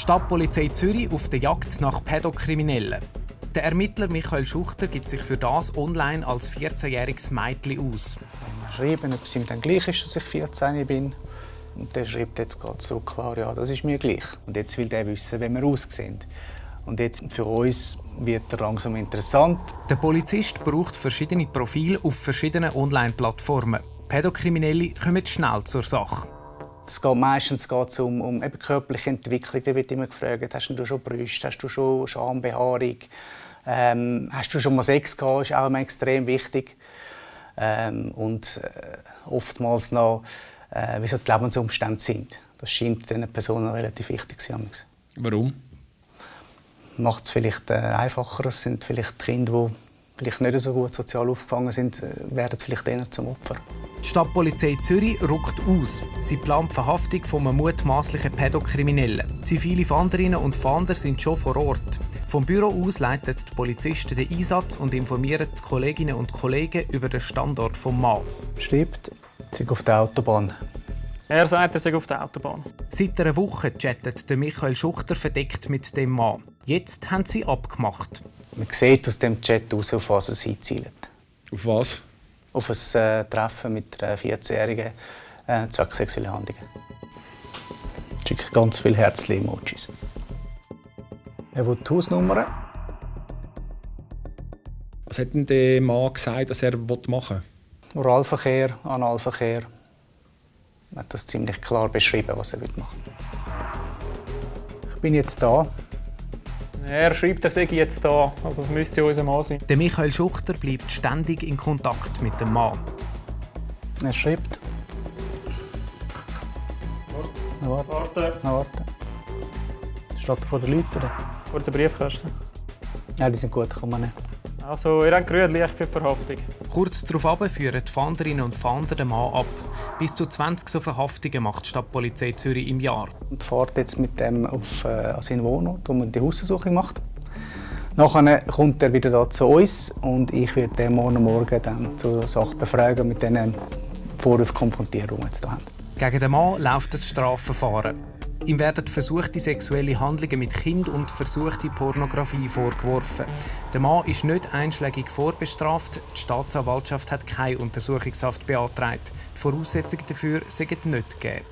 Stadtpolizei Zürich auf der Jagd nach Pädokriminellen. Der Ermittler Michael Schuchter gibt sich für das online als 14-jähriges Mädchen aus. Ich schreibe, ob es ihm dann gleich ist, dass ich 14 bin. Und der schreibt jetzt gerade so klar, ja, das ist mir gleich. Und jetzt will der wissen, wie wir aussehen. Und jetzt für uns wird er langsam interessant. Der Polizist braucht verschiedene Profile auf verschiedenen Online-Plattformen. Pädokriminelle kommen schnell zur Sache. Es geht meistens um eben körperliche Entwicklung. Da wird immer gefragt, hast du schon Brüste, hast du schon Schambehaarung, hast du schon mal Sex gehabt, ist auch immer extrem wichtig. Oftmals noch, wie so die Lebensumstände sind. Das scheint diesen Personen relativ wichtig zu sein. Warum? Macht es vielleicht einfacher. Es sind vielleicht Kinder, die vielleicht nicht so gut sozial aufgefangen sind, werden vielleicht eher zum Opfer. Die Stadtpolizei Zürich rückt aus. Sie plant die Verhaftung von einem mutmaßlichen Pädokriminellen. Zivile Fahnderinnen und Fahnder sind schon vor Ort. Vom Büro aus leiten die Polizisten den Einsatz und informieren die Kolleginnen und Kollegen über den Standort des Mannes. Schreibt, sie sind auf der Autobahn. Er sagt, er sei auf der Autobahn. Seit einer Woche chattet der Michael Schuchter verdeckt mit dem Mann. Jetzt haben sie abgemacht. Man sieht aus dem Chat aus, auf was es einzielt. Auf was? Auf ein Treffen mit einer 14-Jährigen zwecks sexuelle Handlungen. Ich schicke ganz viele Herzchen-Emojis. Er will die Hausnummer. Was hat denn der Mann gesagt, dass er machen will? Oralverkehr, Analverkehr. Er hat das ziemlich klar beschrieben, was er machen will. Ich bin jetzt da. Er schreibt, er sei jetzt da. Also das müsste ja unser Mann sein. Der Michael Schuchter bleibt ständig in Kontakt mit dem Mann. Er schreibt. Warte. Warte. Steht er vor den Leuten? Oder? Vor der Briefkasten. Ja, die sind gut, kann man nicht. Also, ihr habt grünes Licht für die Verhaftung. Kurz darauf führen die Fahnderinnen und Fahnder den Mann ab. Bis zu 20 so Verhaftungen macht die Stadtpolizei Zürich im Jahr. Und fährt jetzt mit dem an seinen Wohnort, wo man die Haussuchung macht. Nachher kommt er wieder da zu uns und ich werde den morgen dann zur Sache befragen, mit diesen Vorwürfen konfrontieren, die wir jetzt hier haben. Gegen den Mann läuft das Strafverfahren. Ihm werden versuchte sexuelle Handlungen mit Kind und versuchte Pornografie vorgeworfen. Der Mann ist nicht einschlägig vorbestraft. Die Staatsanwaltschaft hat keine Untersuchungshaft beantragt. Die Voraussetzungen dafür sind nicht gegeben.